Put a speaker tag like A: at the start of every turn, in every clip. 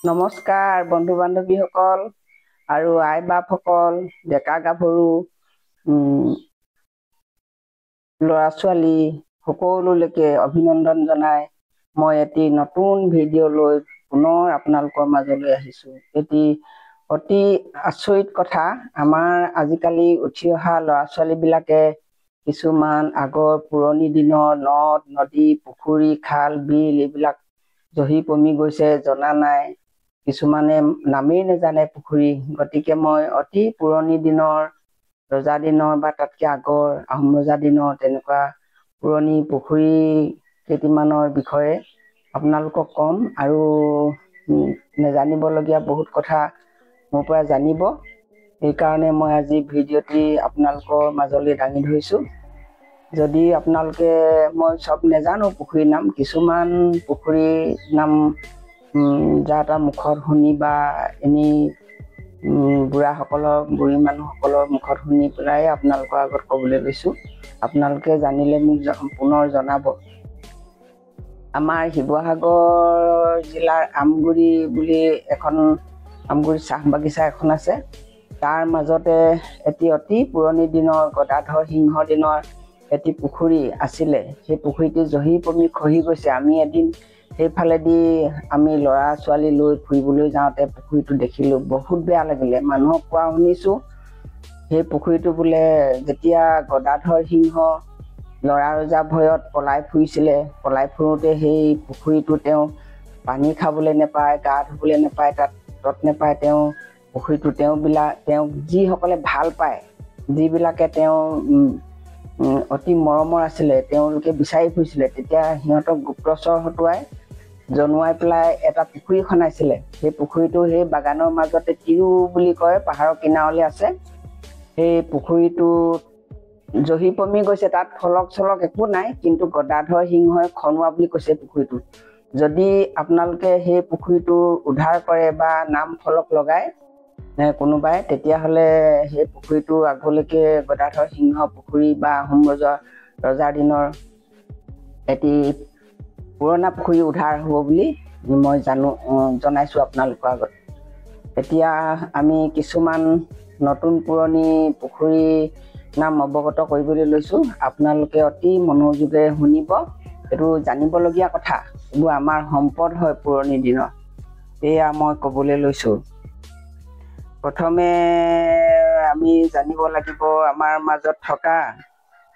A: নমস্কাৰ বন্ধু বান্ধৱীসকল আৰু আই বাপসকল, ডেকা গাভৰু, ল'ৰা ছোৱালী সকলোলৈকে অভিনন্দন জনাই মই এটি নতুন ভিডিঅ' লৈ পুনৰ আপোনালোকৰ মাজলৈ আহিছোঁ। এটি অতি আচৰিত কথা, আমাৰ আজিকালি উঠি অহা ল'ৰা ছোৱালীবিলাকে কিছুমান আগৰ পুৰণি দিনৰ নদ নদী, পুখুৰী, খাল বিল এইবিলাক জহি পমি গৈছে, জনা নাই, কিছুমানে নামেই নাজানে পুখুৰী। গতিকে মই অতি পুৰণি দিনৰ ৰজা দিনৰ বা তাতকৈ আগৰ আহোম ৰজা দিনৰ তেনেকুৱা পুৰণি পুখুৰী কেইটিমানৰ বিষয়ে আপোনালোকক ক'ম আৰু নেজানিবলগীয়া বহুত কথা মোৰ পৰা জানিব। সেইকাৰণে মই আজি ভিডিঅ'টি আপোনালোকৰ মাজলৈ দাঙি ধৰিছোঁ। যদি আপোনালোকে, মই চব নেজানো পুখুৰীৰ নাম, কিছুমান পুখুৰীৰ নাম যা তাৰ মুখত শুনি বা এনেই বুঢ়াসকলৰ, বুঢ়ী মানুহসকলৰ মুখত শুনি পেলাই আপোনালোকৰ আগত ক'বলৈ লৈছোঁ। আপোনালোকে জানিলে মোক পুনৰ জনাব। আমাৰ শিৱসাগৰ জিলাৰ আমগুৰি বুলি এখন, আমগুৰি চাহ বাগিচা এখন আছে। তাৰ মাজতে এটি অতি পুৰণি দিনৰ গদাধৰ সিংহ দিনৰ এটি পুখুৰী আছিলে। সেই পুখুৰীটি জহি পমি খহি গৈছে। আমি এদিন সেইফালেদি আমি ল'ৰা ছোৱালী লৈ ফুৰিবলৈ যাওঁতে পুখুৰীটো দেখিলোঁ, বহুত বেয়া লাগিলে। মানুহক কোৱা শুনিছোঁ সেই পুখুৰীটো বোলে যেতিয়া গদাধৰ সিংহ ল'ৰা ৰজা ভয়ত পলাই ফুৰিছিলে, পলাই ফুৰোঁতে সেই পুখুৰীটো তেওঁ পানী খাবলৈ নাপায়, গা ধুবলৈ নাপায়, তাত তত নাপায়, তেওঁ পুখুৰীটো তেওঁক যিসকলে ভাল পায়, যিবিলাকে তেওঁ অতি মৰমৰ আছিলে, তেওঁলোকে বিচাৰি ফুৰিছিলে। তেতিয়া সিহঁতক গুপ্তচৰ হতুৱাই জনোৱাই পেলাই এটা পুখুৰী খনাইছিলে। সেই পুখুৰীটো সেই বাগানৰ মাজতে তিৰু বুলি কয়, পাহাৰৰ কিনাৰলৈ আছে। সেই পুখুৰীটো জহি পমি গৈছে, তাত ফলক চলক একো নাই, কিন্তু গদাধৰ সিংহই খনোৱা বুলি কৈছে পুখুৰীটো। যদি আপোনালোকে সেই পুখুৰীটো উদ্ধাৰ কৰে বা নাম ফলক লগায় কোনোবাই, তেতিয়াহ'লে সেই পুখুৰীটো আগলৈকে গদাধৰ সিংহ পুখুৰী বা আহোম ৰজাৰ দিনৰ এটি পুৰণা পুখুৰী উদ্ধাৰ হ'ব বুলি মই জনাইছোঁ আপোনালোকৰ আগত। এতিয়া আমি কিছুমান নতুন পুৰণি পুখুৰী নাম অৱগত কৰিবলৈ লৈছোঁ। আপোনালোকে অতি মনোযোগেৰে শুনিব, এইটো জানিবলগীয়া কথা, এইবোৰ আমাৰ সম্পদ হয় পুৰণি দিনৰ। এয়া মই ক'বলৈ লৈছোঁ। প্ৰথমে আমি জানিব লাগিব আমাৰ মাজত থকা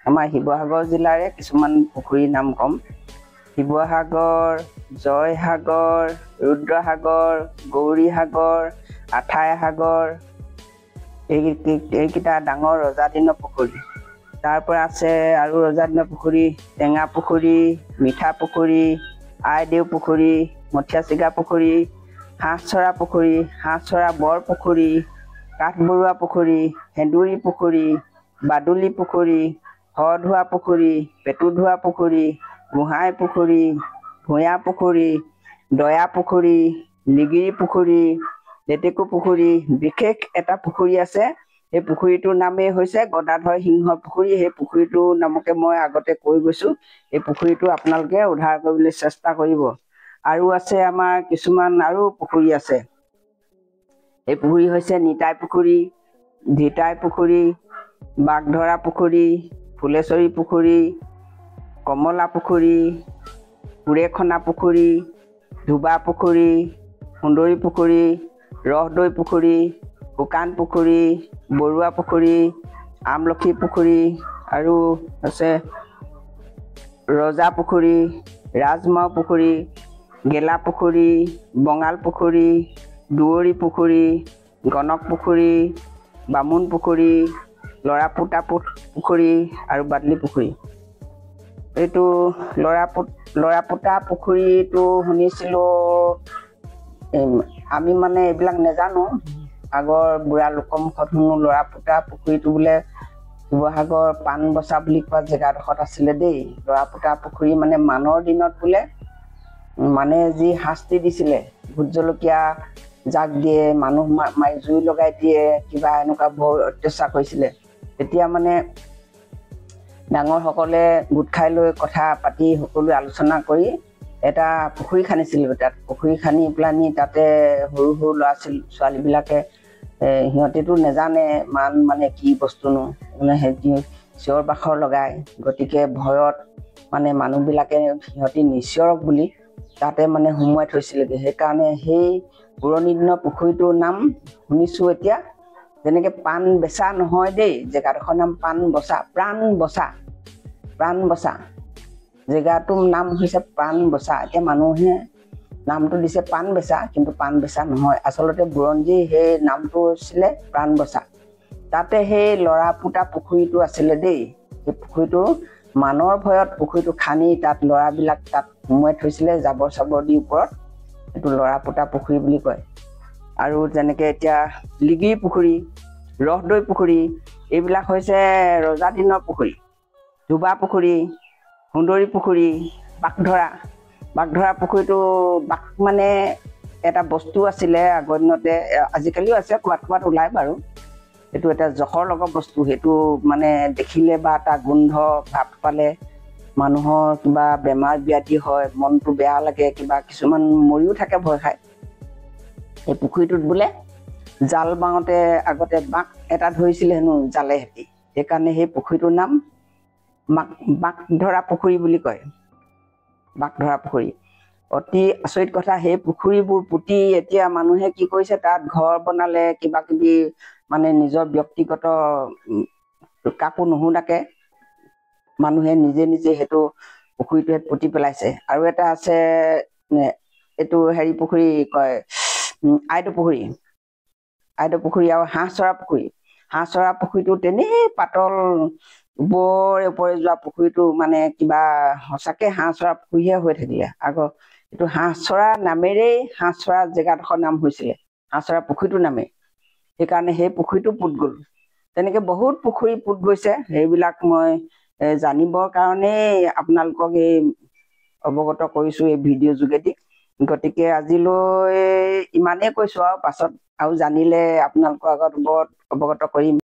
A: আমাৰ শিৱসাগৰ জিলাৰে কিছুমান পুখুৰীৰ নাম ক'ম। শিৱসাগৰ, জয়সাগৰ, ৰুদ্ৰসাগৰ, গৌৰীসাগৰ, আঠাই সাগৰ, এইকেইটা ডাঙৰ ৰজা দিনৰ পুখুৰী। তাৰ পৰা আছে আৰু ৰজা দিনৰ পুখুৰী টেঙা পুখুৰী, মিঠা পুখুৰী, আইদেউ পুখুৰী, মঠিয়াচিগা পুখুৰী, হাঁহচৰা পুখুৰী, হাঁহচৰা বৰ পুখুৰী, কাঠবৰুৱা পুখুৰী, সেন্দুৰী পুখুৰী, বাদুলি পুখুৰী, শধোৱা পুখুৰী, পেটুধোৱা পুখুৰী, গোহাঁই পুখুৰী, ভূঞা পুখুৰী, দয়া পুখুৰী, লিগিৰী পুখুৰী, লেটেকু পুখুৰী। বিশেষ এটা পুখুৰী আছে, সেই পুখুৰীটোৰ নামেই হৈছে গদাধৰ সিংহ পুখুৰী। সেই পুখুৰীটোৰ নামকে মই আগতে কৈ গৈছোঁ। এই পুখুৰীটো আপোনালোকে উদ্ধাৰ কৰিবলৈ চেষ্টা কৰিব। আৰু আছে আমাৰ কিছুমান আৰু পুখুৰী আছে। এই পুখুৰী হৈছে নিতাই পুখুৰী, ধিতাই পুখুৰী, বাগধৰা পুখুৰী, ফুলেশ্বৰী পুখুৰী, কমলা পুখুৰী, কুৰেখনা পুখুৰী, ধোবা পুখুৰী, সুন্দৰী পুখুৰী, ৰহদৈ পুখুৰী, শুকান পুখুৰী, বৰুৱা পুখুৰী, আমলখি পুখুৰী, আৰু আছে ৰজা পুখুৰী, ৰাজমাও পুখুৰী, গেলা পুখুৰী, বঙাল পুখুৰী, দুৱৰী পুখুৰী, গণক পুখুৰী, বামুণ পুখুৰী, লৰাপুতা পুখুৰী আৰু বাদলি পুখুৰী। এইটো লৰাপুতা পুখুৰীটো শুনিছিলোঁ, আমি মানে এইবিলাক নেজানো, আগৰ বুঢ়া লোকৰ মুখত শুনো লৰাপুতা পুখুৰীটো বোলে শিৱসাগৰ পাণবচা বুলি কোৱা জেগাডোখৰত আছিলে দেই। লৰাপুতা পুখুৰী মানে মানৰ দিনত বোলে মানে যি শাস্তি দিছিলে, ভোট জলকীয়া জাক দিয়ে, মানুহ মাৰি জুই লগাই দিয়ে, কিবা এনেকুৱা বৰ অত্যাচাৰ কৰিছিলে। তেতিয়া মানে ডাঙৰসকলে গোট খাই লৈ কথা পাতি সকলোৱে আলোচনা কৰি এটা পুখুৰী খান্দিছিল। তাত পুখুৰী খান্দি পেলানি তাতে সৰু সৰু ল'ৰা ছোৱালীবিলাকে, সিহঁতেতো নেজানে মান মানে কি বস্তুনো, মানে সিহঁতি চিঞৰ বাখৰ লগায়। গতিকে ভয়ত মানে মানুহবিলাকে সিহঁতি নিচিঞৰক বুলি তাতে মানে সোমোৱাই থৈছিলেগৈ। সেইকাৰণে সেই পুৰণি দিনৰ পুখুৰীটোৰ নাম শুনিছোঁ এতিয়া, যেনেকৈ পাণ বেচা নহয় দেই, জেগাডোখৰ নাম পাণ বচা, প্ৰাণ বচা, প্ৰাণ বচা। জেগাটোৰ নাম হৈছে প্ৰাণ বচা। এতিয়া মানুহে নামটো দিছে পাণ বেচা, কিন্তু পাণ বেচা নহয়, আচলতে বুৰঞ্জী সেই নামটো হৈছিলে প্ৰাণ বচা। তাতে সেই ল'ৰা পোতা পুখুৰীটো আছিলে দেই। সেই পুখুৰীটো মানৰ ভয়ত পুখুৰীটো খান্দি তাত ল'ৰাবিলাক তাত সোমোৱাই থৈছিলে জাবৰ চাবৰ দি ওপৰত, সেইটো ল'ৰা পোতা পুখুৰী বুলি কয়। আৰু যেনেকৈ এতিয়া লিগিৰি পুখুৰী, ৰহদৈ পুখুৰী, এইবিলাক হৈছে ৰজা দিনৰ পুখুৰী। ধোবা পুখুৰী, সুন্দৰী পুখুৰী, বাঘধৰা, বাঘধৰা পুখুৰীটো বাঘ মানে এটা বস্তু আছিলে আগৰ দিনতে, আজিকালিও আছে, ক'ৰবাত ক'ৰবাত ওলায় বাৰু। সেইটো এটা জখৰ লগৰ বস্তু, সেইটো মানে দেখিলে বা এটা গোন্ধ ভাৱ পালে মানুহৰ কিবা বেমাৰ ব্যাধি হয়, মনটো বেয়া লাগে, কিবা কিছুমান মৰিও থাকে ভয় খায়। এই পুখুৰীটোত বোলে জাল বাওঁতে আগতে বাঘ এটা ধৰিছিলে হেনো জালে সেতি, সেইকাৰণে সেই পুখুৰীটোৰ নাম বাঘধৰা পুখুৰী বুলি কয়, বাঘধৰা পুখুৰী। অতি আচৰিত কথা, সেই পুখুৰীবোৰ পুতি এতিয়া মানুহে কি কৰিছে, তাত ঘৰ বনালে, কিবা কিবি মানে নিজৰ ব্যক্তিগত কাকো নুশুনাকে মানুহে নিজে নিজে সেইটো পুখুৰীটোৱে পুতি পেলাইছে। আৰু এটা আছে এইটো হেৰি পুখুৰী কয়, আইটো পুখুৰী, আইটো পুখুৰী আৰু হাঁহ চৰা পুখুৰী। হাঁহ চৰা পুখুৰীটো তেনেই পাতল, ওপৰে ওপৰে যোৱা পুখুৰীটো মানে কিবা সঁচাকে হাঁহ চৰা পুখুৰীহে হৈ থাকিলে। আগৰ এইটো হাঁহ চৰা নামেৰেই হাঁহ চৰা জেগাডোখৰ নাম হৈছিলে, হাঁহ চৰা পুখুৰীটোৰ নামেই, সেইকাৰণে সেই পুখুৰীটো পুত গ'ল। তেনেকে বহুত পুখুৰী পুত গৈছে। সেইবিলাক মই জানিবৰ কাৰণেই আপোনালোকক এই অৱগত কৰিছোঁ এই ভিডিঅ' যোগেদি। গতিকে আজিলৈ ইমানেই কৈছোঁ, আৰু পাছত আৰু জানিলে আপোনালোকৰ আগত অৱগত কৰিম।